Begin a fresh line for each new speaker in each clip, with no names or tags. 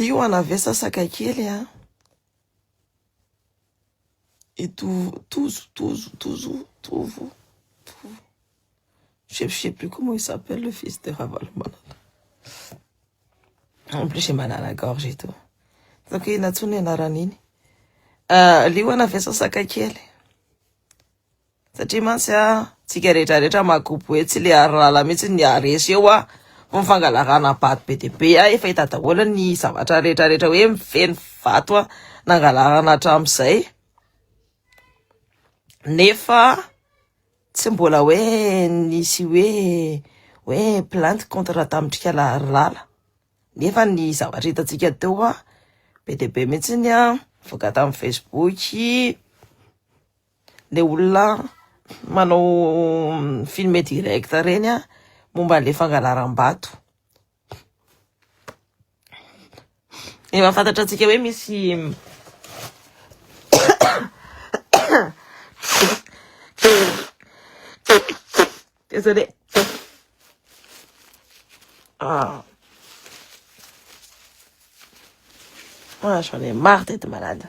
Liona ve sa saka kely a? I Tovo, Tozo, Tozo, Tozo, Tovo, Tovo. Je sais plus comment il s'appelle le fils de Ravalomanana. En plus j'ai mal à la gorge et tout. Donc inona intsony anarany iny. Euh, liona ve sa saka kely? Satria mantsy a, tsika rehetra rehetra magobo hoe tsy le Harilala mihitsy ny haharesy eo a, fa ny fangalarana vato be dia be a, efa hita daholo ny zavatra rehetra rehetra hoe mifeno vato a, nangalarana hatramin'izay, nefa tsy mbola hoe nisy hoe hoe plainte contre tamin'dry Harilala, nefa ny zavatra hitantsika teo a, be dia be mihitsy ny a, nivoaka tamin'ny Facebook, le olona manao filmer direct reny a momba an'le fangalaram-bato. Efa fantatra antsika hoe misy Désolé. Ah. Ah, j'en ai marre d'être malade.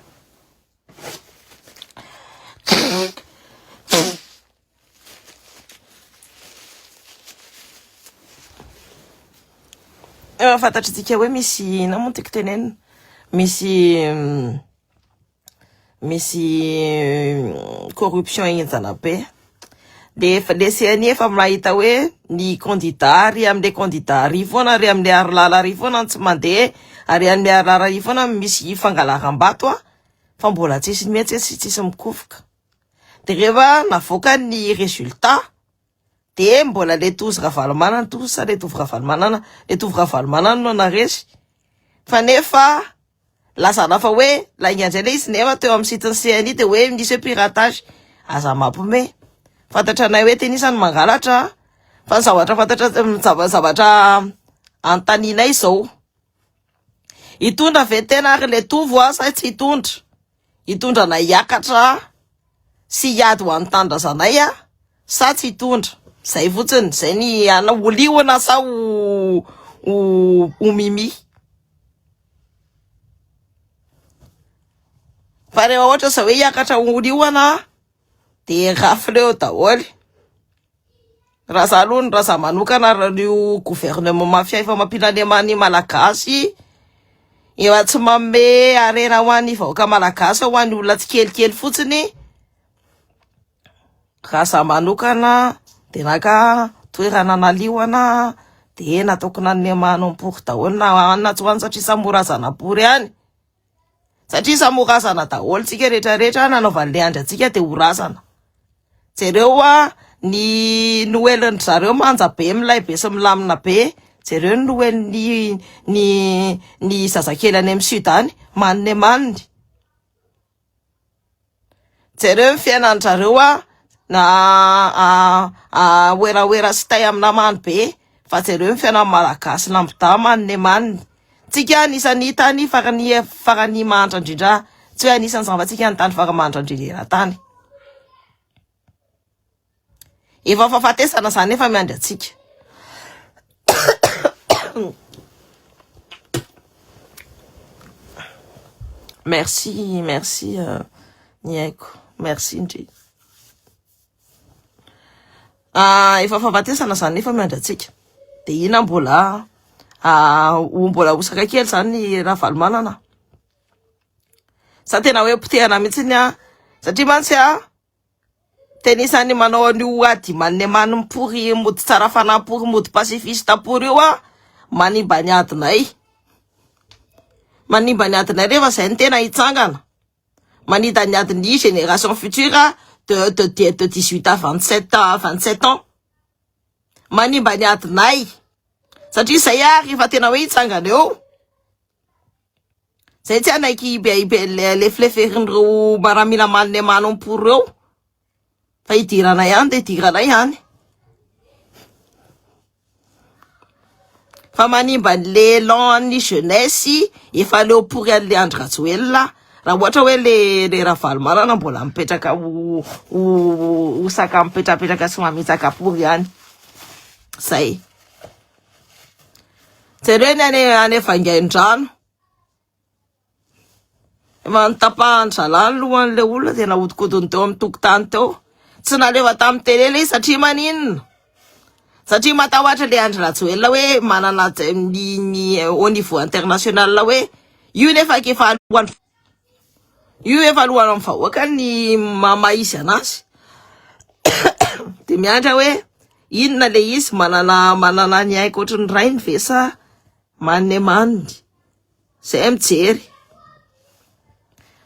Efa fantatritsika hoe misy inona moa no tiako tenenina? Misy misy corruption henjana be. Le efa le CNI efa mahita hoe ny candidat ary amin'le candidat ary foana ary amin'le Harilala ary foana no tsy mandeha ary amin'le Harilala ary foana misy fangalaram-bato a fa mbola tsisy mihetsika sy tsisy mikofoka. De rehefa navoaka ny résultat de mbola le Tozy Ravalomanana Tozy sa le Tovo Ravalomanana le Tovo Ravalomanana no naresy fa nefa Lazana fa hoe lainga indray ilay izy nefa teo amin'ny site-n'ny CNI dia hoe nisy hoe piratage. Aza mampime. Fantatra anay hoe tena isan'ny mangalatra fa ny zavatra fantatra ny zavatra anontanianay izao. Hitondra ve tena ary le Tovo a sa tsy hitondra? Hitondra anay hiakatra sy hiady ho an'ny tanindrazanay a sa tsy hitondra? Zay fotsiny, zay ny ana ho liona sa ho ho ho mimi. Fa rehefa ohatra zao hoe hiakatra ho liona de rafle eo daholo. Raha za aloha raha za manokana raha io gouvernement mafia efa mampilalema ny malagasy efa tsy manome harena ho an'ny vahoaka malagasy ho an'ny olona tsikelikely fotsiny. Raha za manokana de naka toerana naliona de nataoko nanome manompory daholo na any na tsy ho any satria samy ho razana-pory ihany. Satria samy ho razana daholo tsika rehetra rehetra nanaovan'le andry antsika de ho razana. Jereo hoa ny noelin-dry zareo manja be milay be sy milamina be. Jereo ny noelin'ny ny ny zazakely any amin'ny sud any maniny maniny. Jereo ny fiainan-dry zareo a na werawera sy tay amin'ny namany be fa jereo ny fiainan'ny malagasy lambda maniny maniny. Tsika anisan'ny tany farany farany mahantra indrindra tsy hoe anisan'ny izany fa tsika ny tany farany mahantra indrindra eran-tany. Efa fahafatesana izany efa miandry antsika. Merci, merci euh, ny haiko. Merci ndry. Ah, efa fahafatesana izany efa miandry antsika. De ina mbola ah, ho mbola ho saka kely izany Ravalomanana. Sa tena hoe potehana mihitsy ny ah. Satria mantsy ah, Tena isan'ny manao an'io ady manemany pory mody tsara fanahy pory mody pacifiste pory io ah, manimba ny adinay. Manimba ny adinay rehefa zay ny tena hitsangana. Manida ny adin'ny génération future de de de de 18 à 27 à 27 ans. Manimba ny adinay. Satria zay ah rehefa tena hoe hitsangana eo. Zay tsy hanaiky lefileferin'ireo maramila manne manompo ireo fa hidiranay any dia hidiranay any. Fa manimba an'le élan an'ny jeunesse efa leo pory an'le Andry Rajoelina raha ohatra hoe le le Ravalomanana mbola mipetraka ho ho ho saka mipetrapetraka sy mamitsaka pory ihany. Zay. Jereo ny any any Vangaindrano. Efa notapahan-dry zalahy ny lohan'ilay olona dia nahodikodiny teo amin'ny tokotany teo. Tsy nalefa tamin'ny télé ilay izy satria maninona? Satria matahotra ilay Andry Rajoelina hoe manana ny ny au niveau international hoe io nefa efa alohan'ny io efa alohan'ny vahoaka ny maha izy anazy. Dia miandry aho hoe inona ilay izy manana manana ny aiko ohatry ny rainy ve sa manne maniny. Zay mijery.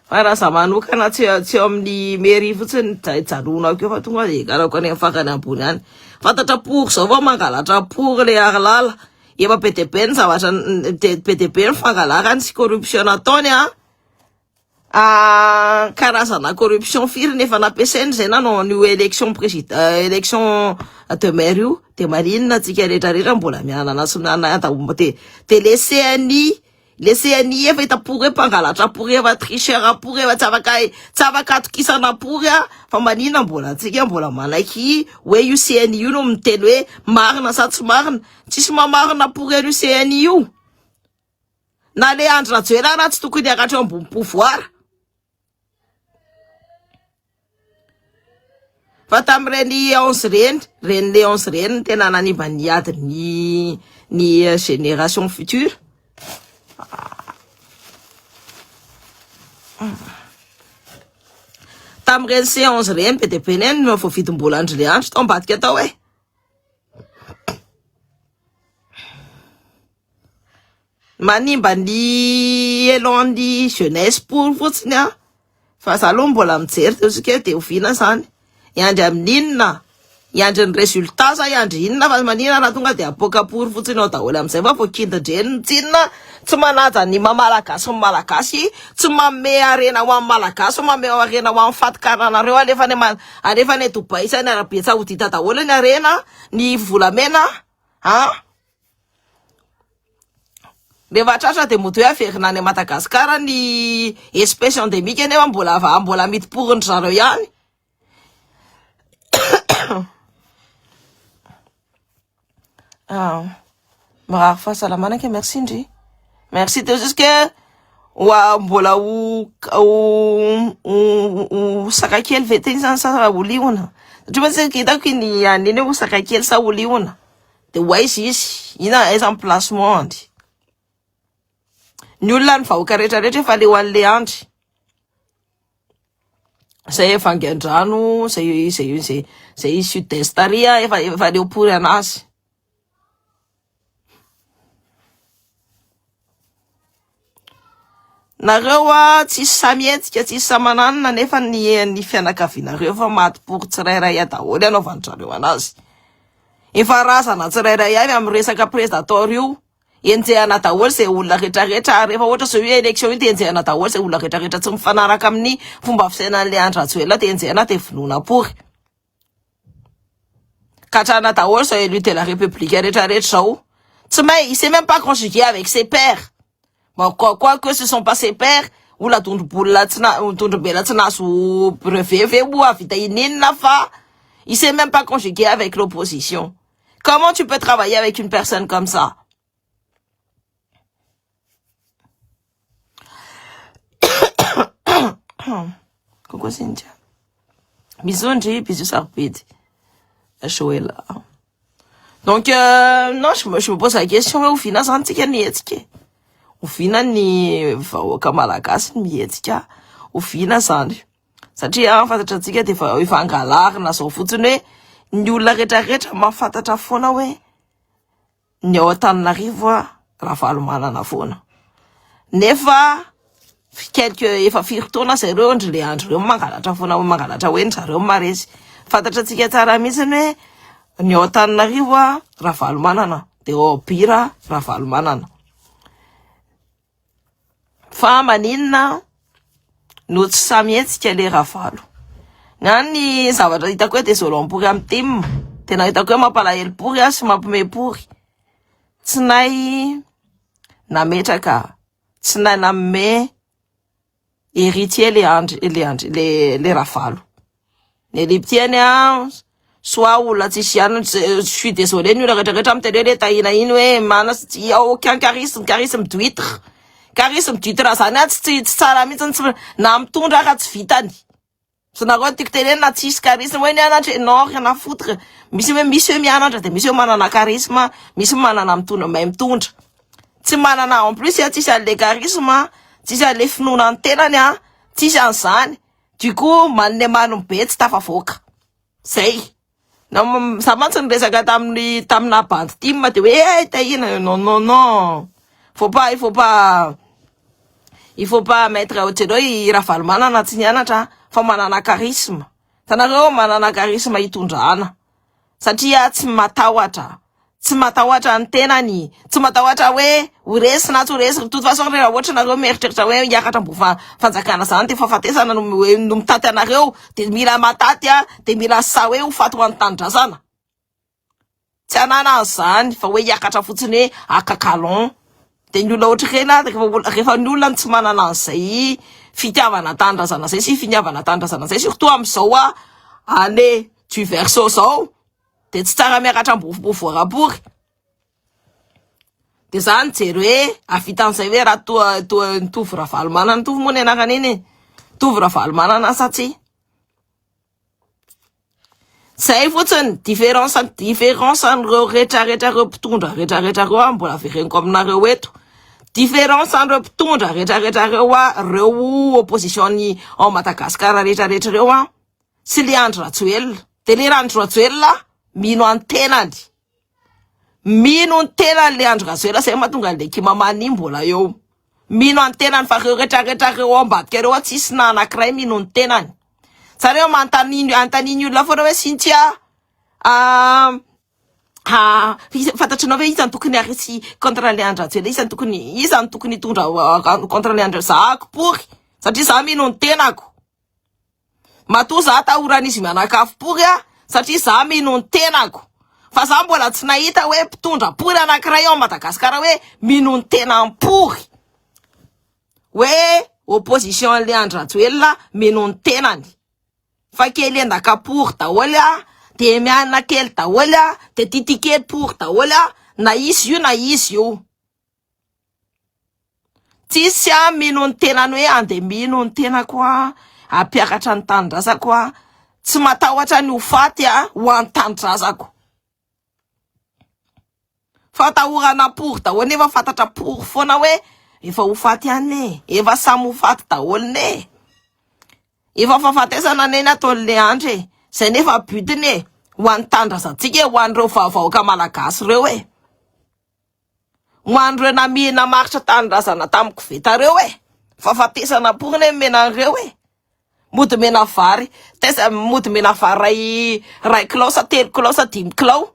Fa raha za manokana tsy tsy eo amin'ny mairie fotsiny hijanonako eo fa tonga dia hiakarako any amin'ny farany ambony any. Fantatra pory zao fa mangalatra pory le Harilala. Efa be dia be ny zavatra be dia be ny fangalarany sy corruption nataony a. Ah, karazana corruption firy ny efa nampiasainy izay nanao an'io élection président élection de maire io de maninona antsika rehetra rehetra mbola mianana sy mianada de de le CNI le CNI efa hita pory hoe mpangalatra pory efa tricheur pory efa tsy afaka tsy afaka atokisana pory a fa maninona mbola antsika mbola manaiky hoe io CNI io no miteny hoe marina sa tsy marina tsisy mamarina pory an'io CNI io Na le Andry Rajoelina ara tsy tokony hiakatra eo ambony pouvoir. Fa tamin'ireny 11 ireny, ireny le 11 ireny no tena nanimba ny adin'ny ny génération future. Tamin'ireny C11 ireny be dia be ny voavidim-bolan-dry le Andry tao ambadika tao e. Manimba ny élan ny jeunesse pory fotsiny an, fa za aloha mbola mijery de ozy de oviana zany, hiandry amin'inona, hiandry ny résultat sa hiandry inona fa maninona raha tonga de apoaka pory fotsiny ao daholo amizay fa voakindin-dreny ny tsinona, tsy manaja ny maha malagasy ny malagasy, tsy manome harena ho an'ny malagasy, manome harena ho an'ny fatin-karanareo alefa any alefa any Dubaï sy any Arabie Saoudite daholo ny harena, ny volamena an. Rehefa tratra dia mody hoe averina any Madagascar ny espèce endémique nefa mbola mbola amidy porin-dry zareo ihany. Ah, mirary fahasalamana ke merci ndry. Merci teo jusque ho mbola ho ho ho saka kely ve teny zany sa ho liona? Satria mantsy hitako iny an'iny hoe ho saka kely sa ho liona. De ho aiza izy? Ina aiza ny placement andry? Ny olona ny vahoaka rehetra rehetra efa leo an'le andry. Zay efa angaindrano, zay zay zay zay sud est ary efa efa leo pory anazy. Nareo a tsisy sahy mihetsika, tsisy sahy mananona nefa ny ny fianakavianareo efa maty pory tsirairay daholo anaovan-dry zareo anazy. Efa razana tsirairay avy amin'ny resaka predator io. Enjehana daholo izay olona rehetrarehetra ary rehefa ohatra izao io élection io dia enjehana daholo izay olona rehetrarehetra tsy mifanaraka amin'ny fomba fisainan'ilay Andry Rajoelina dia enjehana dia vonoina pory. Katrana daholo izao élu de la République rehetrarehetra izao. Tsy mahay, il sait même pas conjuguer avec ses pairs. Bon, quoi, quoi que ce sont pas ses pairs, olona dondrobolona tsy na dondrombela tsy nahazo brevet ve moa hahavita ininona fa il sait même pas conjuguer avec l'opposition. Comment tu peux travailler avec une personne comme ça? Coucou Cynthia. Bisous ndry, bisous sarobidy. Joël. Donc euh, non, je me, je me pose la question hoe oviana zany tsika ny hetsika e? Oviana ny vahoaka malagasy ny mihetsika? Oviana zany? Satria fantatra antsika dia efa efa angalarina zao fotsiny hoe ny olona rehetrarehetra mahafantatra foana hoe ny ao Antananarivo a Ravalomanana foana. Nefa quelque efa firy taona zay reo ndry le andro reo mangalatra foana mangalatra hoe ny zareo maresy. Fantatra antsika tsara mihitsy hoe ny ao Antananarivo a Ravalomanana de ao Bira Ravalomanana. Fa maninona no tsy sahy mihetsika le Ravalo? Ny ahy ny zavatra hitako hoe désolant pory amin'ny tim, tena hitako hoe mampalahelo pory aho sy mampime pory. Tsy nahy nametraka, tsy nahy nanome héritier le Andry, le Andry, le, le Ravalo. Ny Egyptienne a, soit olona tsisy ihany, je suis désolé ny olona rehetra rehetra miteny hoe le tahina iny hoe mana sy tsy ao aucun charisme, charisme d'huître. Charisme du tra zany a tsy tsy tsara mihitsy tsy na mitondra ara tsy vitany. Tsy nareo tiako tenenina tsisy charisme hoe nianatra e non rien à foutre. Misy hoe misy hoe mianatra de misy hoe manana charisme, misy manana mitondra mahay mitondra. Tsy manana en plus a tsisy an'le charisme, tsisy an'le finoana ny tenany a, tsisy an'izany. Du coup manome manome be tsy tafavoaka. Zay. Na za mantsy niresaka tamin'ny tamina bandy tim de hoe eh Tahina non non non. Faut pas il faut pas il faut pas mettre jereo i Ravalomanana tsy nianatra fa manana charisme. Hitanareo manana charisme hitondrana satria tsy matahotra tsy matahotra ny tenany tsy matahotra hoe ho resy na tsy ho resy de toute façon rehefa ohatra nareo mieritreritra hoe hiakatra ambony fanjakana zany de fahafatesana no hoe no mitaty anareo de mila mataty a de mila sa hoe ho faty ho an'ny tanindrazana tsy anana an'izany fa hoe hiakatra fotsiny hoe akakalon de ny olona ohatra ireny a rehefa ny olona tsy manana an'izay fitiavana tanindrazana zay sy finiavana tanindrazana zay surtout amin'izao a année du verseau zao de tsy tsara miakatra ambony pouvoir pory de za nijery hoe avitan'izay hoe raha toa toa Tovo Ravalomanana Tovo moa ny anarany iny e Tovo Ravalomanana sa tsy zay fotsiny différence différence an'ireo rehetrarehetra reo mpitondra rehetrarehetra reo a mbola avereniko aminareo eto différence an'ireo mpitondra rehetrarehetra reo a reo opposition ny ao Madagascar rehetrarehetra reo a sy le Andry Rajoelina de le Andry Rajoelina mino antenany mino ny tenany le Andry Rajoelina zay mahatonga an'le kimamany mbola eo mino antenany fa reo rehetrarehetra reo ao ambadika reo a tsisy na anankiray mino ny tenany zareo manontany antaniny olona foana hoe Cynthia ah, fantatrinao hoe iza ny tokony aresy contre le Andry Rajoelina iza ny tokony iza ny tokony hitondra contre le Andry zahako pory satria za mino ny tenako matoa za atahoran'izy mianakavy pory a satria za mino ny tenako fa za mbola tsy nahita hoe mpitondra pory anankiray ao Madagasikara hoe mino ny tenany pory hoe opposition le Andry Rajoelina mino ny tenany fa kely endaka pory daholo a de mianina kely daholo a de titikely pory daholo a na izy io na izy io tsisy a mino ny tenany hoe andeha mino ny tenako a ampiakatra ny tanindrazako a tsy matahotra ny ho faty a ho an'ny tanindrazako fa atahorana pory daholo nefa fantatra pory foana hoe efa ho faty ihany e efa samy ho faty daholo ne efa fahafatesana ne ny ataon'le Andry e zay nefa butiny e ho an'ny tanindrazantsika e ho an'ireo vahoaka malagasy reo e ho an'ireo namihina maritra tanindrazana tamin'ny koveta reo e fahafatesana pory ne mena an'ireo e mody mena vary tesa mody mena vary ray kilao sa 3 kilao sa 5 kilao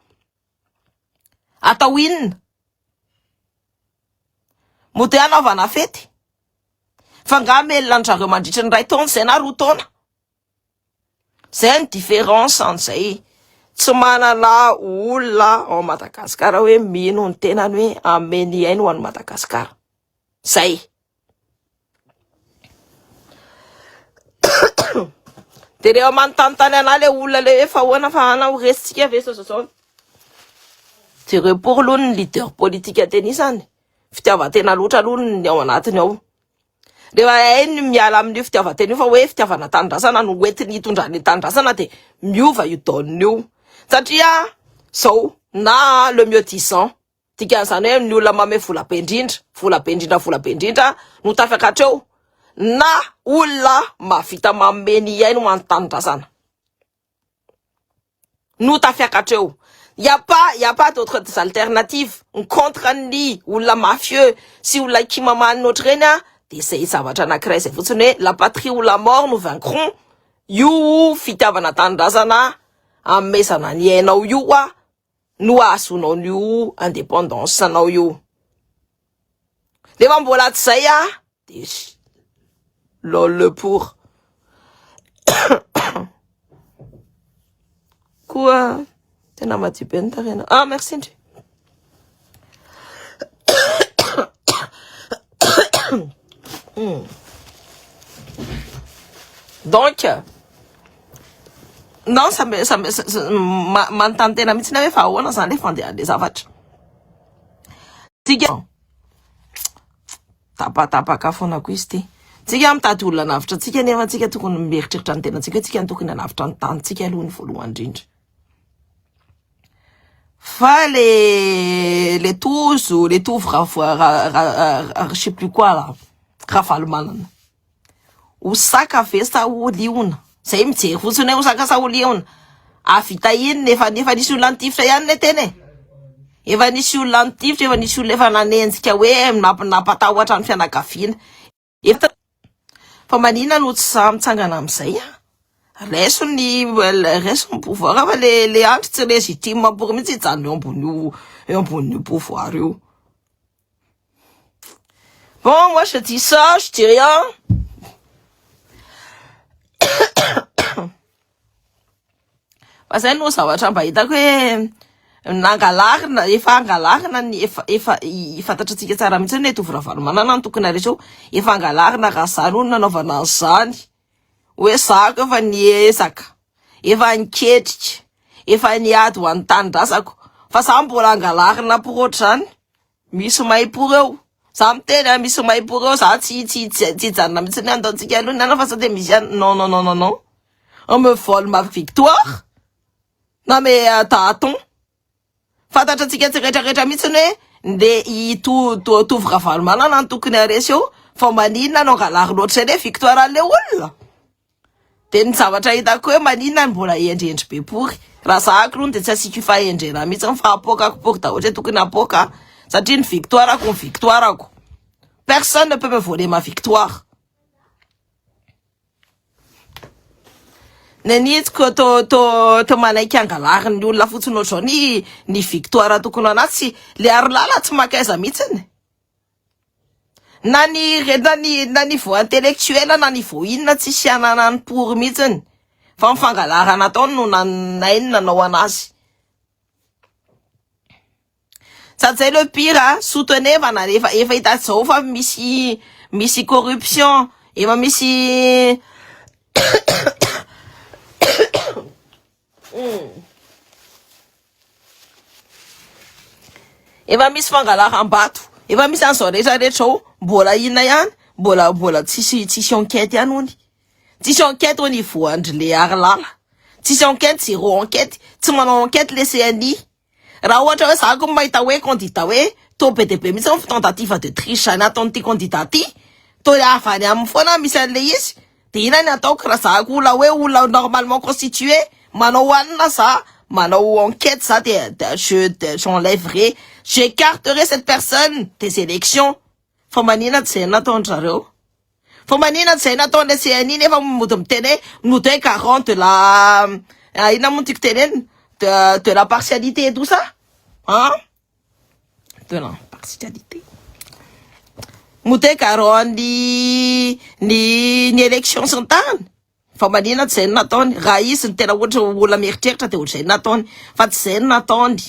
atao inona mody anaovana fety fa nga melona andrareo mandritra ny 1 taona zay na 2 taona zay ny différence an'izay tsy manana olona ao Madagasikara hoe mino ny tenany hoe ameny ainy ho an'i Madagasikara zay de rehefa manontanytany anahy le olona le hoe fa ahoana fa ana ho resitsika ve zao zao jereo pour aloha ny leader politique tenisany fitiavan-tena loatra aloha ny ao anatiny ao rehefa hainy miala amin'io fitiavan-tena io fa hoe fitiavana tanindrazana no hoentiny hitondrany tanindrazana de miova io donne io satria zao na le mieux disant dikan'izany hoe ny olona mame vola be indrindra vola be indrindra vola be indrindra no tafakatra eo na olona mahavita manome ny ainy ho an'ny tanindrazana no tafiakatra eo y a pas d'autres alternatives contre ny olona mafieux sy olona kimamanina ohatry ireny a de zay zavatra anankiray zay fotsiny hoe la patrie ou la mort nous vaincrons io fitiavana tanindrazana amezana ny ainao io a no ahazonao n'io indépendance anao io nefa mbola tsy zay a de lol pour koa tena madio be ny tarena ah merci ndry donc non ça me ça me manontany tena mihitsy hoe fa ahoana zany le fandehan'le zavatra tika. Tapatapaka foana koa izy ity. Tsika mitady olona hanavotra antsika nefa tsika tokony mieritreritra ny tenantsika hoe tsika no tokony hanavotra ny tanintsika aloha ny voalohany indrindra. Fa le le tozo, le tovo ra ra ra je sais plus quoi là, Ravalomanana. Ho saka ve sa ho liona? Zay mijery fotsiny hoe ho saka sa ho liona. Ahavita inona efa efa nisy olona nitifitra ihany le tena e. Efa nisy olona nitifitra, efa nisy olona efa nanenjika hoe nampatahotra ny fianakaviana. Efa fa maninona no tsy sahy mitsangana amin'izay a? Raiso ny raiso ny pouvoir fa le le andry tsy légitime pour mihitsy hijanona eo ambony eo ambonin'io pouvoir io. Bon, moi je dis ça, je dis rien. Fa zay no zavatra mba hitako hoe nangalarina, efa angalarina ny efa efa fantatra antsika tsara mihitsy hoe Tovo Ravalomanana no tokony haresy eo, efa angalarina raha zany hono nanaovana an'izany. Hoe zako efa niezaka, efa niketrika, efa niady ho an'ny tanindrazako fa za mbola angalarina pour ohatr'izany. Misy maipour eo. Za miteny a, misy maipour eo, za tsy tsy tsy tsy hijanona mihitsy ny andaontsika aloha ny ana fa sao dia misy ihany. Non non non non non. On me vole ma victoire. Non mais attends, attends. Fantatra antsika tsy rehetra rehetra mihitsy ny hoe ndeha i to to Tovo Ravalomanana no tokony haresy eo fa maninona no angalarina ohatr'izay le victoire an'le olona? Dia ny zavatra hitako hoe maninona no mbola hendrihendry be pory. Raha za aky de tsy asiako fahendrena mihitsy fa apoakako pory daholo izay tokony apoaka satria ny victoire-ko ny victoire-ko. Personne ne peut me voler ma victoire. Ny anitsiko to to to manaiky angalarin'ny olona fotsiny ohatr'izao ny ny victoire tokony ho anaty tsy le arilala tsy makaiza mihitsiny. Na ny na ny na niveau intellectuel na niveau inona tsisy ananany pory mihitsiny fa ny fangalarana ataony no nanainy nanao anazy. Sady zay le pire a, soutenevana efa efa hita zao fa misy misy corruption, efa misy Efa misy fangalaram-bato, efa misy an'izao rehetra rehetra zao, mbola inona ihany? Mbola mbola tsisy tsisy enquête ihany hony. Tsisy enquête au niveau an-dry le Harilala. Tsisy enquête, zéro enquête, tsy manao enquête le CNI. Raha ohatra hoe za ko mahita hoe candidat hoe toa be dia be mihitsy ny tentative de triche zany ataon'ity candidat ty, toa avy any aminy foana misy an'le izy, de inona ny ataoko raha za ko olona hoe olona normalement constitué, manao anona za, manao enquête za de je j'enlèverai, j'écarterai cette personne des élections. Fa maninona tsy zay nataon-dry zareo? Fa maninona tsy zay nataon'ilay CNI nefa mody miteny hoe mody hoe garant de la ah, inona moa no tiako tenenina? De, de la partialité et tout ça? Hein? De la partialité. Mody hoe garant ny ny ny élection sy ny tariny. Fa maninona tsy zay no nataony? Raha izy no tena ohatra olona mieritreritra dia ohatr'izay no nataony. Fa tsy zay no nataony.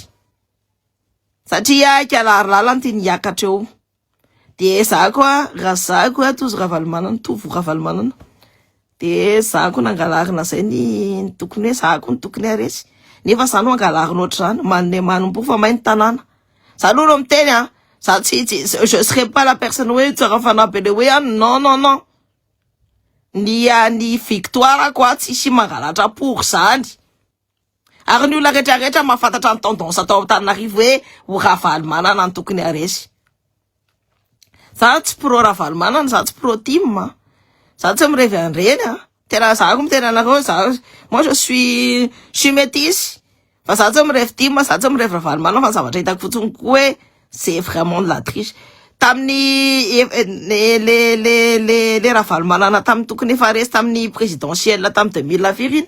Satria Ikalarlala no tiany hiakatra eo. De ezahako a, raha zahako a, Tojo Ravalomanana, Tovo Ravalomanana. De ezahako nangalarina zay ny tokony hoe zahako ny tokony haresy. Nefa za no angalarina ohatr'izany, manome manompo fa may ny tanàna. Za aloha no miteny a, za tsy, tsy, je serai pas la personne hoe tsara fanahy be le hoe a, non non non. Ny ny victoire ko a tsisy mangalatra pour zany. Ary ny olona rehetra rehetra mahafantatra ny tendance atao Antananarivo hoe ho Ravalomanana no tokony haresy. Za tsy pro Ravalomanana, za tsy pro team. Za tsy mirevy an'ireny a. Tena za ko miteny anareo za moi je suis je suis métisse. Fa za tsy mirevy team, za tsy mirevy Ravalomanana fa ny zavatra hitako fotsiny koa hoe c'est vraiment de la triche. Tamin'ny le le le le le Ravalomanana tamin'ny tokony efa resy tamin'ny présidentielle tamin'ny 2000 firy iny.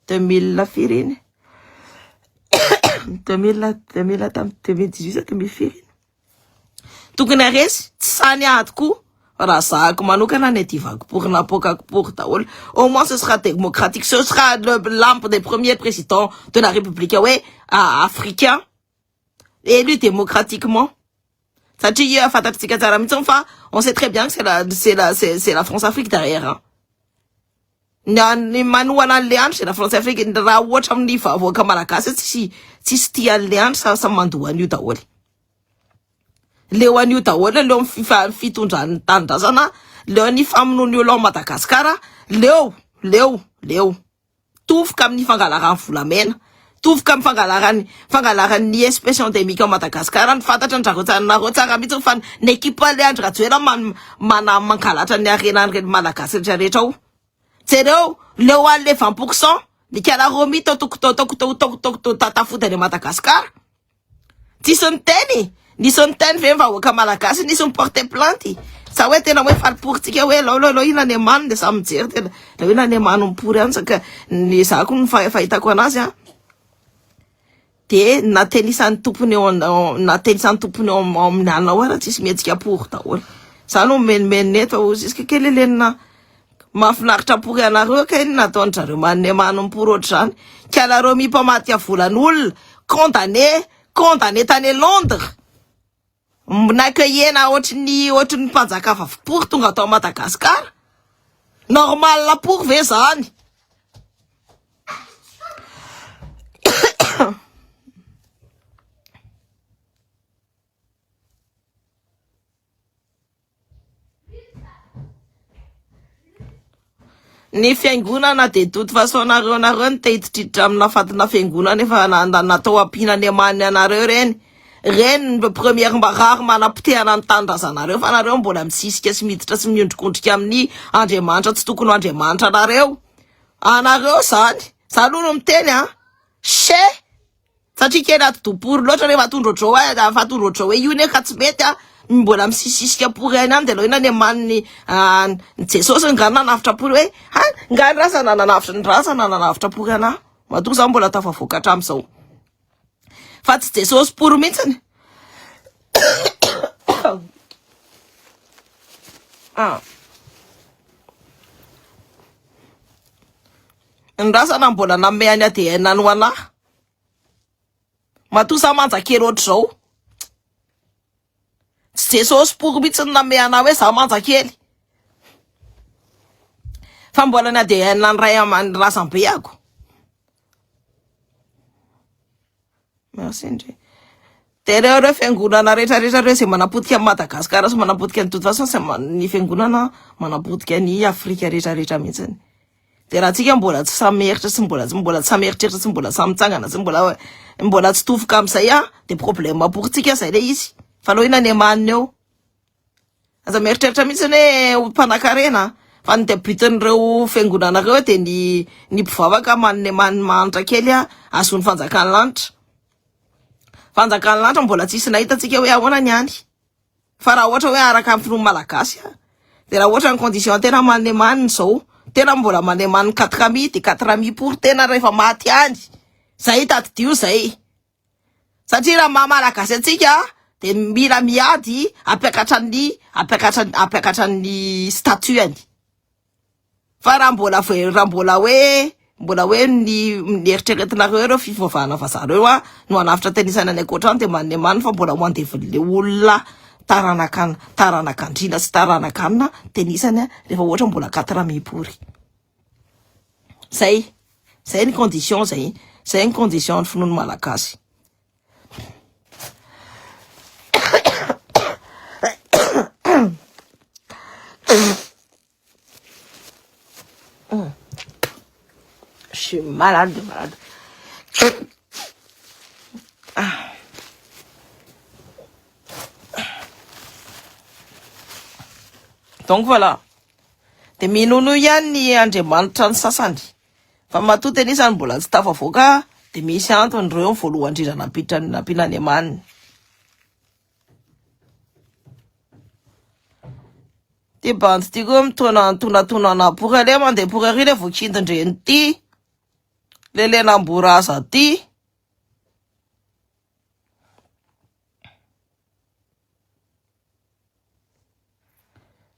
2000 firy iny 2000 2000 tamin'ny 2018 sa 2000 firy iny tokony haresy tsy sahy niady koa raha zahako manokana ny adivako pory napoakako pory daholo au moins ce sera démocratique ce sera le l'un des premiers présidents de la république hoe africain élu démocratiquement satria fantatritsika tsara mihitsy fa on sait très bien que c'est la c'est la c'est la France Afrique derrière hein. Ny ny manohana an'le andro c'est la France Afrique raha ohatra amin'ny vahoaka malagasy tsisy tsisy tia an'le andro sa samy mandoha an'io daholo. Leo an'io daholo, leo ny fitondran'ny tanindrazana, leo ny famonoan'ny olona ao Madagasikara, leo, leo, leo. Tofoka amin'ny fangalarany volamena, tofoka amin'ny fangalarany fangalarany espèce endémique ao Madagasikara, ny fantatra ny zareo tsara nareo tsara mihitsy fa ny équipe le Andry Rajoelina man mana mangalatra ny harenan'ireny Malagasy rehetra rehetra ao. Jereo leo an'le 20 pour cent ny kala Romy tao toko tao toko tao toko toko tao tafody any Madagasikara. Tsisy niteny? Nisy niteny ve ny vahoaka malagasy? Nisy ni-porter plainte? Sa hoe tena hoe faly pory-tsika hoe alao alao inona ny amany dia samy mijery tena alao inona ny amany mipory any saka ny zako ny fahitako anazy an dia na tenisan'ny tompony eo na tenisan'ny tompony eo amin'ny alina ao ara tsisy mihetsika pory daholo za no mimenomenona eto jusque kely lenina mahafinaritra pory anareo kay ny nataon-dry zareo mannemano mipory ohatr'izany ka nareo mimpamadika volan'olona condamné condamné tany Londres naccueillena ohatry ny ohatry ny mpanjaka vavy pory tonga tao Madagascar normal pory ve zany Ny fiangonana de toute façon nareo nareo no te hiditriditra amina fatina fiangonana efa natao ampiana ny amaniny anareo reny reny ny première marary manapotehana ny tanindrazanareo fa nareo mbola misisika sy miditra sy miondrikondrika amin'ny Andriamanitra tsy tokony ho Andriamanitra anareo anareo zany za aloha no miteny a che Satria kely atidoha pory loatra rehefa atondro ohatr'izao hoe rehefa atondro ohatr'izao hoe io nefa tsy mety a, mbola misisisika pory aina any de aleo inona ny aman'ny ny Jesosy nga nanavotra pory hoe ha nga ny razana nanavotra ny razana nanavotra pory anah matoa za mbola tafavoaka hatramin'izao fa tsy Jesosy pory mihitsiny ah. Ny razana mbola nanome an'i ADN any ho anah. Matoa za manja kely ohatr'izao. Tsy Jesosy pory mihitsy no nanome anah hoe za manja kely. Fa mbola ny ADN ny ray aman razambeako. Merci ndry. De reo reo fiangonana rehetra rehetra reo izay manapotika an'i Madagascar sy manapotika ny toute façon c'est ny fiangonana manapotika ny Afrika rehetra rehetra mihitsiny. De raha tsika mbola tsy samy mieritreritra sy mbola mbola tsy samy mieritreritra sy mbola samy mitsangana sy mbola mbola tsy tofoka amin'izay ah de problème pour tsika zay le izy. Fa aleo inona ny amaniny eo. Aza mieritreritra mihitsy hoe ho mpanakarena fa ny debut-n'ireo fiangonana ireo dia ny ny mpivavaka manome mahantra kely ahazoany fanjakan'ny lanitra. Fanjakan'ny lanitra mbola tsisy nahita antsika hoe ahoana ny any. Fa raha ohatra hoe araka ny finoan'ny malagasy dia raha ohatra ny condition tena manome manina izao, tena mbola manome manina quatre mille dia quatre mille pour tena rehefa maty any. Zay tadidio zay. Satria raha maha malagasy antsika dia mila miady hampiakatra ny hampiakatra hampiakatra ny statut-ny. Fa raha mbola raha mbola hoe mbola hoe ny ny eritreretinareo ireo fivavahana vazaha ireo a no hanavotra tenisana any ankoatra any dia manemany fa mbola ho andevin'le olona taranaka taranak'andriana sy taranak'anona tenisany a rehefa ohatra mbola quatre mille pory. Zay, zay ny condition zay, zay ny condition ny finoan'ny malagasy. Je suis malade, malade. Ah. Donc voilà. Dia minono ihany ny Andriamanitra ny sasany. Fa matoa tena isany mbola tsy tafavoaka dia misy antony ireo ny voalohany indrindra nampiditra ny nampiana any amaniny. Ty bandy ty koa mitona tonatona pory aleo mandeha pory ary le voakindin-dreny ty. Lelenamboraza ty.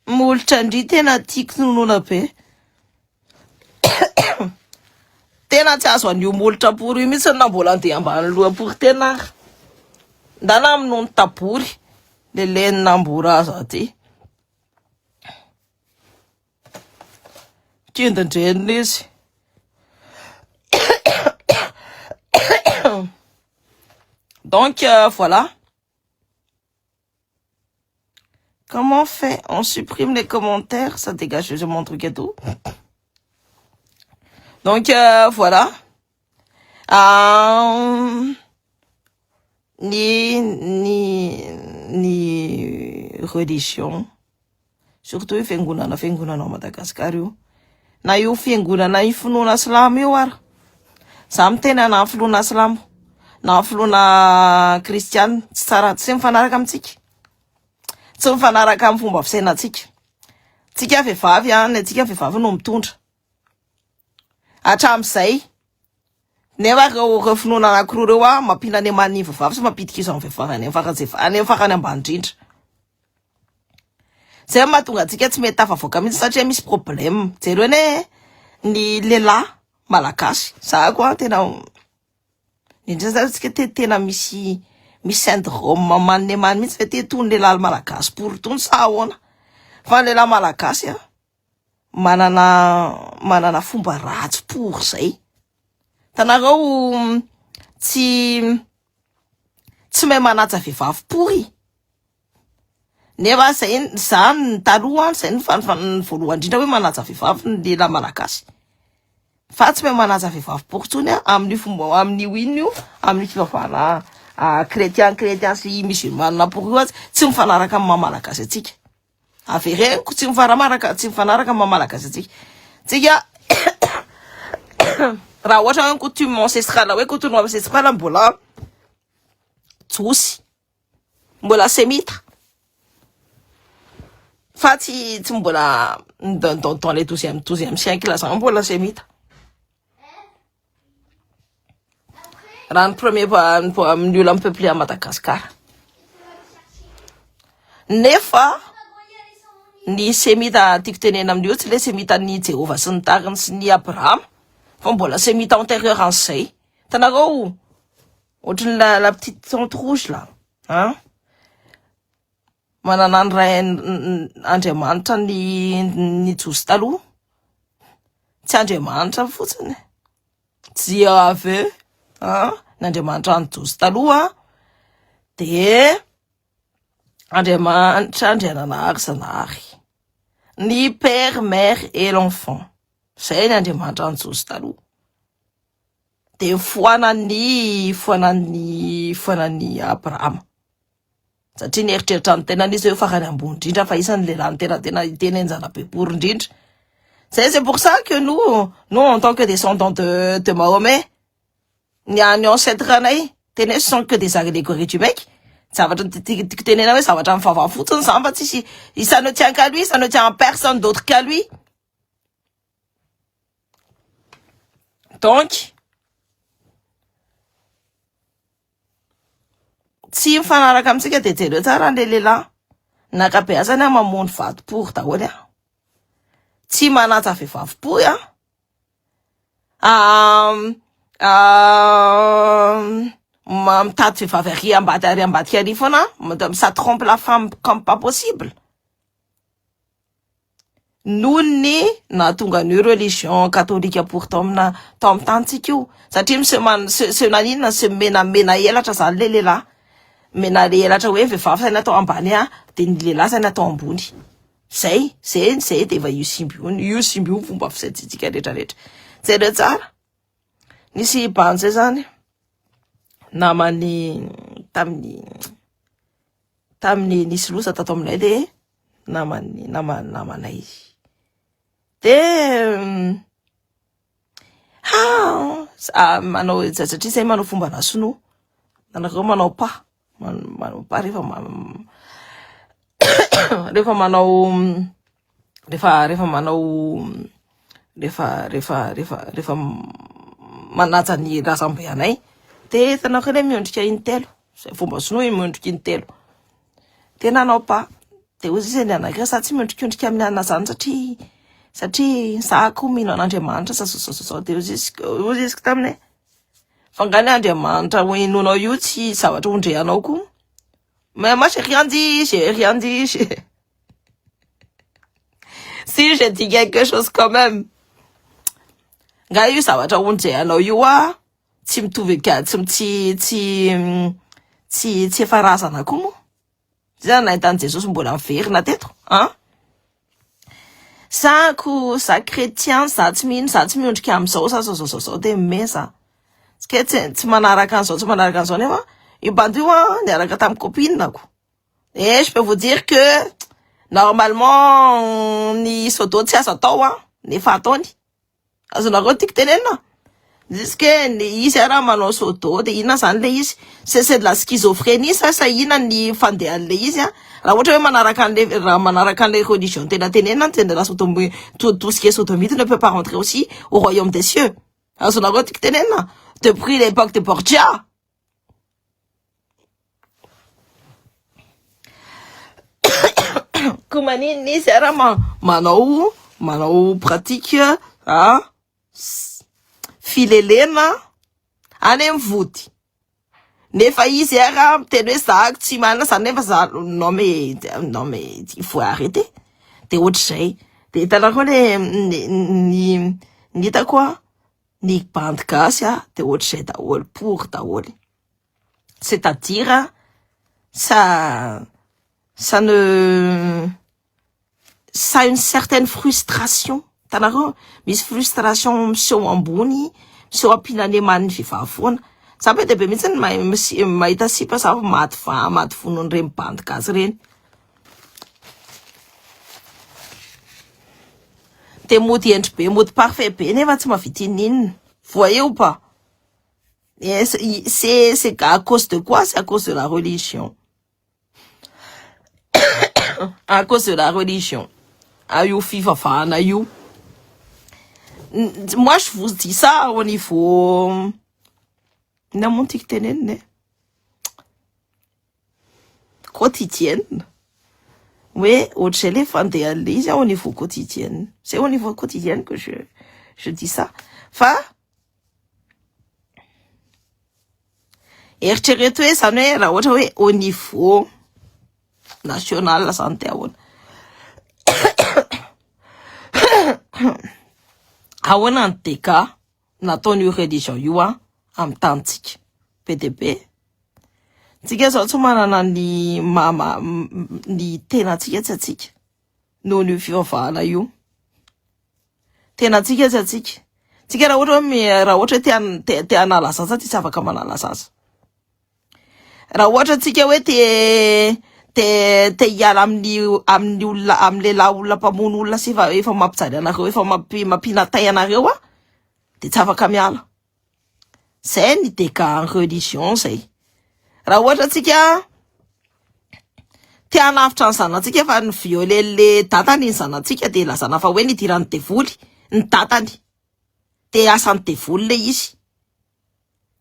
Molotra ndry tena tiako tononona be. Tena tsy azo an'io molotra pory io mihitsy na mbola andeha ambany loha pory tena ary. Ndana minono tabory le lenina amboraza ty. Kindin-dreniny izy. Donc euh, voilà. Comment on fait? On supprime les commentaires, ça dégage mon truc et tout. Donc voilà. Ny religion, surtout io fiangonana ao Madagasikara io, na io fiangonana io finoana silamo io ara. Za miteny na finoana silamo na finoana kristiana, tsy tsara, tsy mifanaraka amintsika, tsy mifanaraka amin'ny fomba fisainantsika. Tsika vehivavy a, ny antsika vehivavy no mitondra hatramin'izay, nefa reo finoana anankiroa reo a mampinany aman'ny vehivavy sy mampidika izy amin'ny vehivavy any amin'ny farany ambany indrindra. Zay mahatonga antsika tsy mety tafavoaka mihitsy satria misy problème. Jereo anie ny lehilahy malagasy, za koa tena indrindra zany tsika tena misy syndrome manne many mihitsy fa te tony lehilahy malagasy pory tony sa ahoana? Fa ny lehilahy malagasy a manana fomba ratsy pory zay. Tanareo tsy mahay manaja vehivavy pory. Nefa zay zany taloha zay ny voalohany indrindra hoe manaja vehivavy ny lehilahy malagasy. Fa tsy mahay manaja vehivavy pory intsony a amin'ny fomba amin'io ino io, amin'ny fivavahana chrétien sy musulman pory io, tsy mifanaraka amin'ny maha malagasy antsika. Avereniko, tsy mifanaraka amin'ny maha malagasy antsika. Tsika raha ohatra hoe coutume ancestrale, hoe coutume ancestrale mbola jiosy, mbola semita, fa tsy mbola dans les 12e siècle zany mbola semita. Raha ny premier amin'ny olona mipeuplé à Madagascar. Nefa ny semita tiako tenena amin'io tsy le semita ny Jéhovah sy ny tariny sy ny Abraham, fa mbola semita antérieur an'izay. Hitanareo ohatry ny la petite tente rouge là, hein? Manana ny ray Andriamanitra ny Jiosy taloha. Tsy Andriamanitra fotsiny. Tsy avy, hein? Ny Andriamanitra ny Jiosy taloha de Andriamanitra Andriananahary Zanahary. Ny père, mère et l'enfant. Zay ny Andriamanitra ny Jiosy taloha. De foanan'ny Abrahama. Satria nieritreritra ny tenany izy hoe farany ambony indrindra fa isan'ny lehilahy ny tena enjana be pory indrindra. C'est pour ça que nous en tant que descendants de Mahomet, ny ancêtre anay, tena hoe ce sont que des allégories du mec. Zavatra tiako tenena hoe zavatra mivavaha fotsiny zany fa tsisy, ça ne tient qu'à lui, ça ne tient à personne d'autre qu'à lui. Donc tsy mifanaraka amintsika de jereo tsara ny lehilahy. Ny ankabeazany a mamono vady pory daholo a. Tsy manaja vehivavy pory a. Mitady vehivavy ary ambady ary ambadika ary foana, ça trompe la femme comme pas possible. Noho ny nahatonga an'io religion katolika pory tao amina tao amin'ny tanintsika io, satria miseho seho naninona, seho mena elatra zany le lehilahy. Mena le elatra hoe vehivavy saina atao ambany a, de ny lehilahy saina atao ambony. Zay, zay, zay de efa io simba io, io simba io fomba fisaintsika rehetrarehetra. Jereo tsara. Nisy bandy zay zany namany tamin'ny nisy loza tato aminay de namany, namanay izy. De ha, manao satria zay manao fomba na sinoa. Nanareo manao pa, manao pa rehefa rehefa manao, rehefa, rehefa manao, rehefa, rehefa, rehefa, rehefa manaja ny razambe anay de hitanao kely hoe miondrika intelo. Zay fomba sinoa miondrika intelo. De nanao pa. De hoy izy ny anankiray, za tsy miondrikondrika amin'ny anona zany satria za koa mino an'Andriamanitra sa zao, zao, zao. De hoy izy taminy hoe, fa nga ny Andriamanitra ho inoanao io tsy zavatra hondrehanao koa. Mais moi j'ai rien dit, j'ai rien dit. Si j'ai dit quelque chose quand même. Nga io zavatra hondrehanao io a, tsy mitovy ka, tsy, tsy, tsy, tsy, tsy efa razana koa moa. Zay zany nahita an'i Jesosy mbola niverina teto an? Za ko za chrétien za tsy mino za tsy miondrika amin'izao za zao zao zao zao de me za. Tsy tsy tsy manaraka an'izao tsy manaraka an'izao nefa io bandy io an niaraka tamin'ny copine-ko. Et je peux vous dire que normalement ny sodo tsy azo atao an nefa ataony. Azonareo tiako tenenina? Jusque ny izy ara manao sodo de inona zany le izy? C'est c'est de la schizophrénie sa sa inona ny fandehan'le izy an? Raha ohatra hoe manaraka an'le raha manaraka an'le religion tena tenenina de la sodomie tout tout ce qui est sodomite ne peut pas rentrer aussi au royaume des cieux. Azonareo tiako tenenina? Depuis l'époque de Borgia. Ko maninona izy ara manao manao pratique a filelena any amin'ny vody. Nefa izy ara miteny hoe za tsy manana zany nefa za non mais non mais il faut arrêter. De ohatr'izay. De hitanareo le ny ny ny hitako a ny bandy gasy a de ohatr'izay daholo pory daholo. C'est à dire ça ça ne ça a une certaine frustration hitanareo misy frustration miseho ambony miseho ampinaneman'ny vehivavy foana za be dia be mihitsy ny mahita sipa za maty va maty vonon'ireny bandy gasy ireny de mody hendry be mody parfait be nefa tsy mahavita ininona voyez ou pas C'est c'est à cause de quoi? C'est à cause de la religion. À cause de la religion. Ah, io fivavahana io. Moi je vous dis ça au niveau na moa tiako tenenina e. Quotidienne. Hoe ohatr'izay le fandehan'le izy au niveau quotidienne. C'est au niveau quotidien que je je dis ça. Fa Eritrereto hoe zany hoe raha ohatra hoe au niveau national zany de ahoana? Ahoana ny dégâts nataon'io religion io a amin'ny tanintsika? Be dia be. Tsika zao tsy manana ny maha ny tenantsika tsy antsika noho ny fivavahana io. Tena antsika tsy antsika. Tsika raha ohatra hoe raha ohatra hoe te te hanala zaza dia tsy afaka manala zaza. Raha ohatra tsika hoe te te te hiala amin'ny amin'ny olona amin'ny lehilahy olona mpamono olona sy efa efa mampijaly anareo efa mampi mampiana-tay anareo a dia tsy afaka miala. Zay ny dégâts en religion zay. Raha ohatra tsika te hanavotra ny zanatsika fa ny violer le dadany ny zanatsika de lazana fa hoe nidiran'ny devoly ny dadany de asan'ny devoly le izy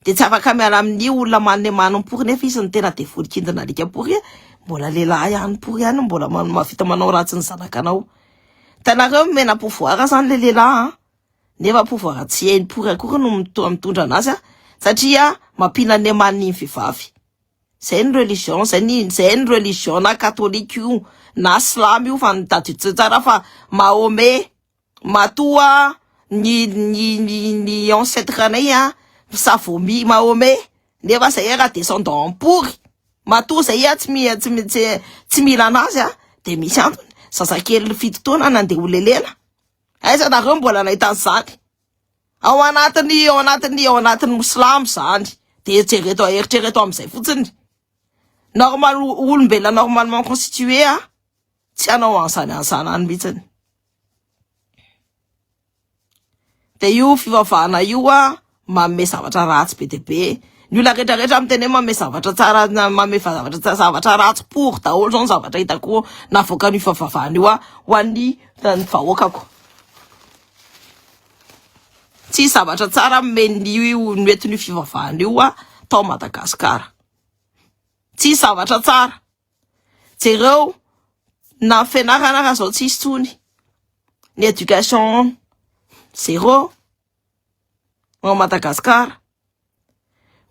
de tsy afaka miala amin'ny olona manome manompory nefa izy ny tena devoly kindina alika pory mbola lehilahy ihany pory ihany mbola mahavita manao ratsy ny zanakanao hitanareo mena pouvoir zany le lehilahy an nefa pouvoir tsy hainy pory akory no mitondra anazy a satria mampinan'emaniny ny vehivavy zay ny religion zay ny zay ny religion na katolika io na silamo io fa ny tadidio tsara fa Mahomet matoa ny ny ny ny ancêtre anay a ça vomi Mahomet nefa zay raha descendant pory matoa zay a tsy mi tsy tsy tsy mila anazy a de misy antony zazakely fito taona nandeha ho lelena Aiza nareo mbola nahita an'izany? Ao anatin'ny ao anatin'ny ao anatin'ny mosilamo izany. De eritrereto eritrereto amin'izay fotsiny. Normal olombelona normalement constitué a tsy hanao an'izany an'izany any mihitsiny. De io fivavahana io a manome zavatra ratsy be dia be. Ny olona rehetra rehetra miteny hoe manome zavatra tsara na manome zavatra tsara zavatra ratsy pory daholo zao ny zavatra hitako navoakan'io fivavahana io ho an'ny ny vahoakako. Tsy zavatra tsara nomen'io noentin'io fivavahana io tao Madagasikara. Tsy zavatra tsara. Jereo na ny fianarana ara zao tsisy tsony. Ny éducation zéro. ao Madagascar.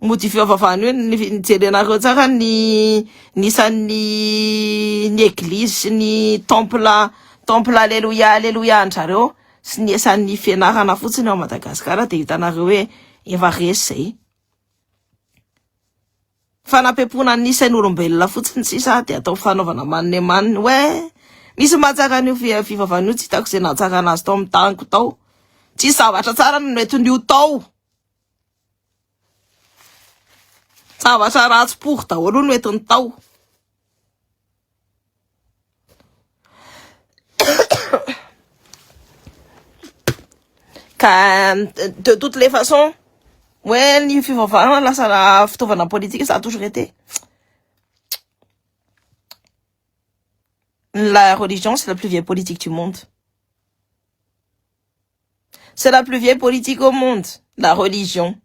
Mody fivavahana io ny jerenareo tsara ny ny isan'ny ny eglizy sy ny temple temple aleloia aleloia an-drareo sy ny isan'ny fianarana fotsiny ao Madagascar dia hitanareo hoe efa resy zay. Fanapempoana ny sain'olombelona fotsiny sisa dia atao fanaovana manne manne hoe misy mahatsara an'io fivavahana io tsy hitako izay nahatsarana azy tao amin'ny taniko tao. Tsisy zavatra tsara no nentin'io tao. Zavatra ratsy pory daholo no entiny tao. Ka de toutes les façons, hoe ny fivavahana lasa fitaovana politique, ça a toujours été. La religion, c'est la plus vieille politique du monde. C'est la plus vieille politique au monde, la religion.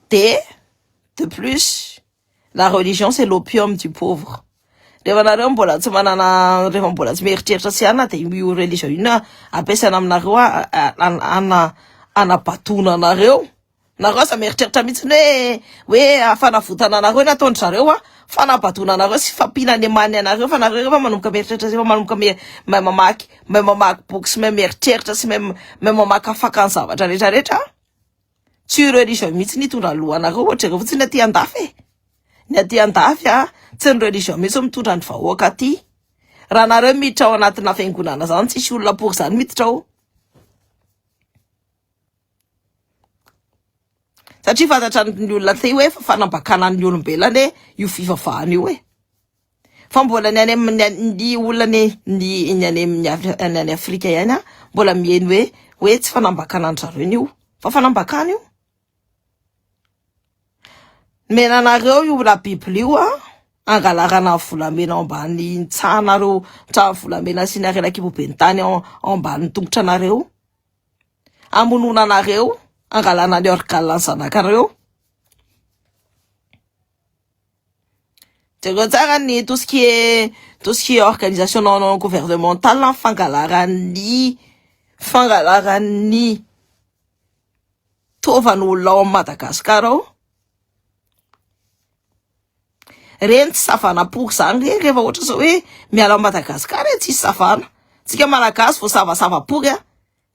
De, de plus, la religion c'est l'opium du pauvre. Rehefa nareo mbola tsy manana, rehefa mbola tsy mieritreritra sy anona dia io religion io no ampiasaina aminareo ana anabadoana anareo. Nareo aza mieritreritra mihitsy hoe hoe fanavotana anareo no ataon-dry zareo a, fanabadoana anareo sy fampiana-nemany anareo fa nareo rehefa manomboka mieritreritra sy efa manomboka mahay mamaky, mahay mamaky boky sy mahay mieritreritra sy mahay mahay mamakafaka ny zavatra rehetra rehetra. Tsy io religion mihitsy ny hitondra ny lohanareo ohatra jereo fotsiny ny aty andafy e. Ny aty andafy a, tsy ny religion mihitsy mitondra ny vahoaka aty. Raha nareo miditra ao anatina fiangonana zany tsisy olona pory zany miditra ao. Satria fantatra ny olona aty hoe fa fanambakana ny olombelona anie io fivavahana io e. Fa mbola ny any amin'ny ny olona ny ny ny any amin'ny ny any Afrika ihany a mbola miheno hoe hoe tsy fanambakana an-dry zareo io fa fanambakana io. Nomena anareo io la Bible io a angalarana ny volamena ao ambany tsahanareo tsaha volamena sy ny harena kiboben'ny tany ao ao ambanin'ny tongotra anareo hamonoana anareo angalana ny organe ny zanakareo. Jereo tsara ny tout ce qui est tout ce qui est organisation non gouvernementale ny fangalaran'ny fangalaran'ny taovan'olona ao Madagascar ao. Reny tsy savana pory zany re rehefa ohatra zao hoe miala ao Madagascar e tsisy savana. Tsika Malagasy voasavasava pory a.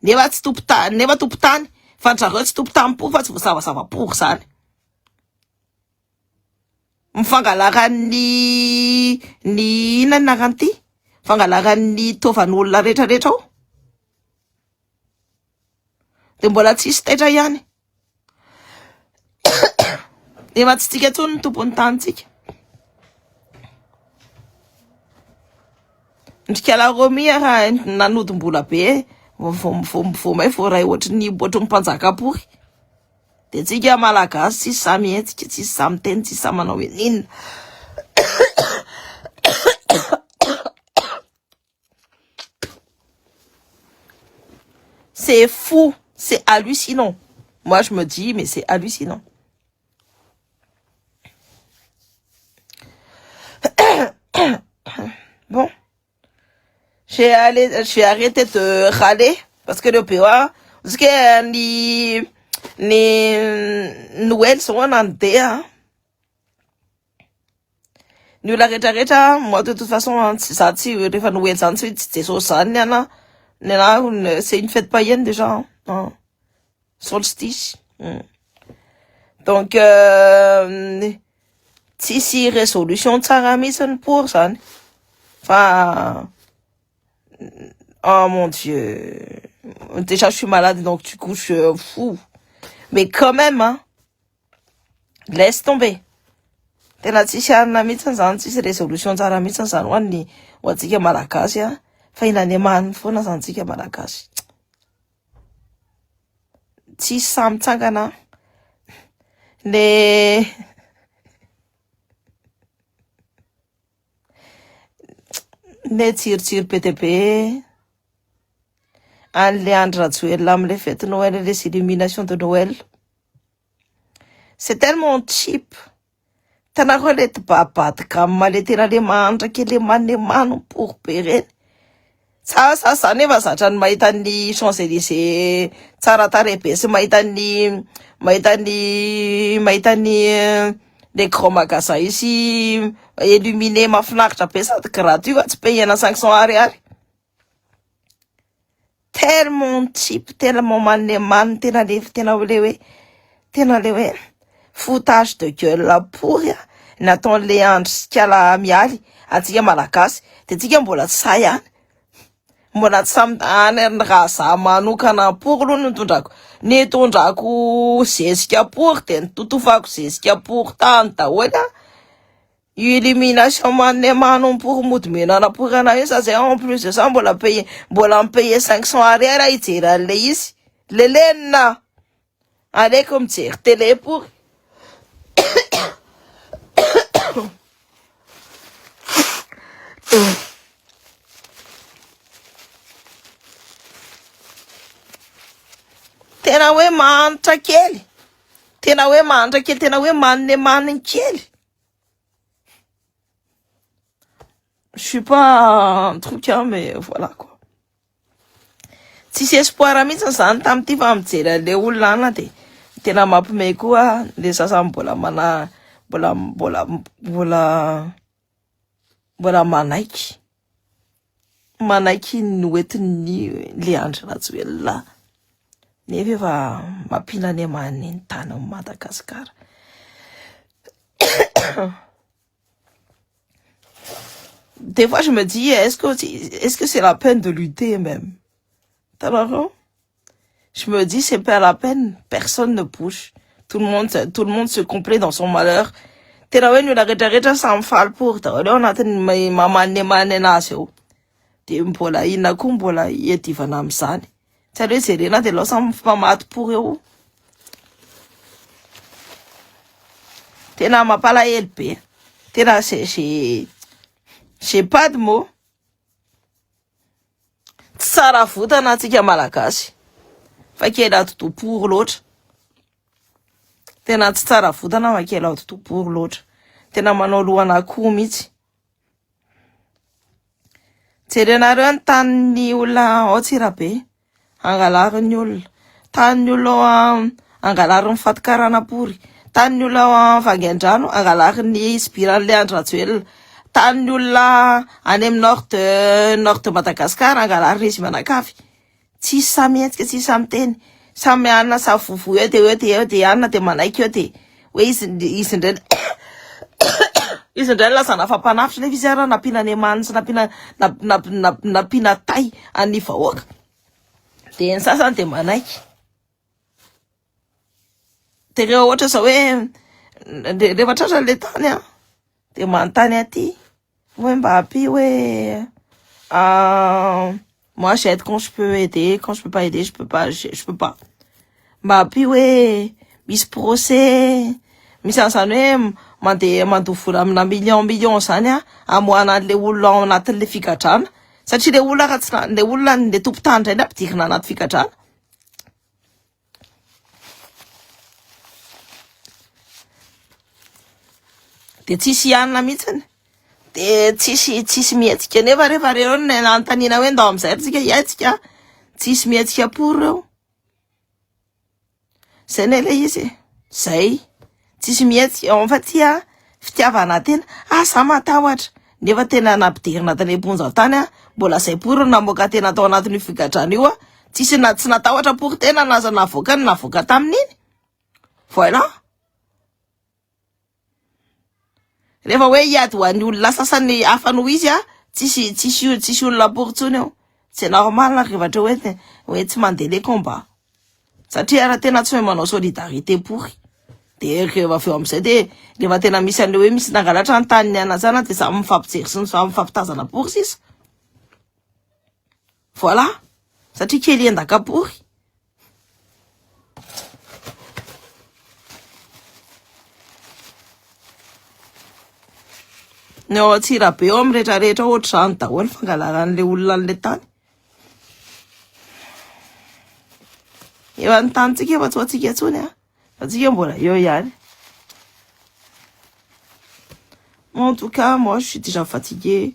Nefa tsy tompon-tany nefa tompon-tany fa ndry zareo tsy tompon-tany pory fa tsy voasavasava pory zany. Ny fangalaran'ny ny inona ny anaran'ity? Fangalaran'ny taovan'olona rehetrarehetra ao. Dia mbola tsisy taitra ihany. Efa tsy tsika intsony ny tompon'ny tanintsika. Ndrikala Romy raha nanodim-bola be vao may voaray ohatry ny ohatry ny mpanjaka pory. Dia tsika malagasy tsisy sahy mihetsika, tsisy sahy miteny, tsisy sahy manao inona. C'est fou, c'est hallucinant. Moi je me dis mais c'est hallucinant. Bon. Je vais aller, je vais arrêter de râler parce que le BOA, parce que ny ny Noël zao nandeha. Ny olona rehetra rehetra, moi de toute façon tsy za tsy rehefa Noël zany tsy tsy Jesosy zany ny ana, ny ana c'est une fête païenne déjà, hein. Solstice. Donc euh, tsisy résolution tsara mihitsy ny pour zany fa oh mon dieu déjà je suis malade donc du coup je fou mais quand même hein laisse tomber tena tsisy anina mihitsy zany tsisy résolution tsara mihitsy zany ho an'ny ho antsika malagasy a fa inanemany foana zany tsika malagasy Tsisy sahy mitsangana le le jirojiro be dia be an'le Andry Rajoelina amin'le fety Noël les illuminations de Noël. C'est tellement cheap. Hitanareo le bas de gamme le tena le mahantra kely le manemano pory be reny. Za za za nefa zatra ny mahita ny Champs Élysées tsara tarehy be sy mahita ny mahita ny mahita ny les grands magasins ici illuminé mahafinaritra be sady gratuit fa tsy payena 500 ariary. Tellement cheap, tellement manemano, tena le tena le hoe tena le hoe. Foutage de gueule pory a nataon'le Andry sy kala Mialy antsika Malagasy de tsika mbola tsy sahy ihany. Mbola tsy samy any raha za manokana pory aloha no nitondrako nitondrako zezika pory de nitotofako zezika pory tany daholo a. Io illumination manne manompory mody menana pory anah io za zay en plus de ça mbola paye mbola mi-payer 500 ariary aho hijery an'le izy. Lelenina! Aleoko mijery télé pory. Tena hoe mahantra kely. Tena hoe mahantra kely, tena hoe manne maniny kely. Je suis pas un truc hein, mais voilà quoi. Tsisy espoir mihitsy zany tamin'ity fa mijery an'le olona ana de tena mampime koa le sasany mbola mana mbola mbola mbola mbola manaiky manaiky ny hoentin'ny le Andry Rajoelina nefa efa mampinanema ny tany Madagasikara. Des fois je me dis est-ce que est-ce que c'est la peine de lutter même? Hitanareo? Je me dis c'est pas la peine, personne ne bouge. Tout le monde tout le monde se complaît dans son malheur. Tena hoe ny olona rehetra rehetra samy faly pory daholo ao anatin'ny mamanemany anazy eo. De mbola inona koa mbola iadivana amin'izany. Tsy aleo jerena de aleo samy mifamaty pory eo. Tena mampalahelo be. Tena j'ai j'ai j'ai pas de mots. Tsy tsara votana antsika malagasy fa kely atidoha pory loatra. Tena tsy tsara votana fa kely atidoha pory loatra. Tena manao lohan'akoho mihitsy. Jerenareo ny tanin'ny olona ao Antsirabe, angalarin'ny olona. Tanin'ny olona ao angalarin'ny fatin-karana pory. Tanin'ny olona ao Vangaindrano, angalarin'ny sibiran'ilay Andry Rajoelina. Tanin'ny olona any amin'ny nord de nord de Madagascar, angalarin'izy mianakavy. Tsisy sahy mihetsika, tsisy sahy miteny. Samy anona samy vovoa eo de eo de eo de anona de manaiky eo de hoe izy izy indray izy indray nilazana fa mpanafitra nefa izy ara nampiana nemany sy nampiana nampiana tay an'ny vahoaka. De ny sasany de manaiky. De rehefa ohatra zao hoe rehefa tratra le tany an, de manontany aty hoe mba ampio hoe moi j'aide quand je peux aider, quand je peux pas aider je peux pas je peux pas. Mba ampio hoe misy procès, misy an'izany hoe mandeha mandoa vola amina million million zany an hamoahana an'le olona ao anatin'le figadrana satria le olona raha tsy le olona le tompon-tany indray no ampidirina anaty figadrana. De tsisy hianina mihitsiny de tsisy tsisy mihetsika nefa rehefa reo no nanontaniana hoe ndao amizay ry tsika hihetsika tsisy mihetsika pory reo zay ne le izy e zay tsisy mihetsika en fait a fitiavana tena ah za matahotra nefa tena nampidirina tany am-ponja tany a mbola zay pory no namoaka tena tao anatin'io figadrana io a tsisy na tsy natahotra pory tena na aza navoaka ny navoaka tamin'iny voilà rehefa hoe hiady ho an'ny olona sasany hafa noho izy a tsisy tsisy tsisy olona pory intsony eo c'est normal rehefa hoe hoe tsy mandeha le combat satria raha tena tsy mahay manao solidarité pory de rehefa avy eo amizay de rehefa tena misy an'le hoe misy nangalatra ny tany anazana de samy mifampijery sy samy mifampitazana pory sisa voilà satria kely endaka pory ny ao Antsirabe ao amin'ny rehetrarehetra ohatr'izany daholo fangalaran'le olona an'le tany Efa ny tanintsika efa tsy ho antsika intsony a. Fa tsika mbola eo ihany. En tout cas, moi, je suis déjà fatiguée.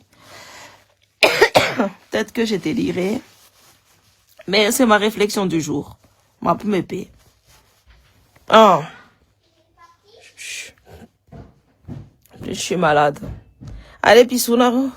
Peut-être que j'ai déliré. Mais c'est ma réflexion du jour. Mampime be. Oh. Je suis malade. Allez, bisous, nareo.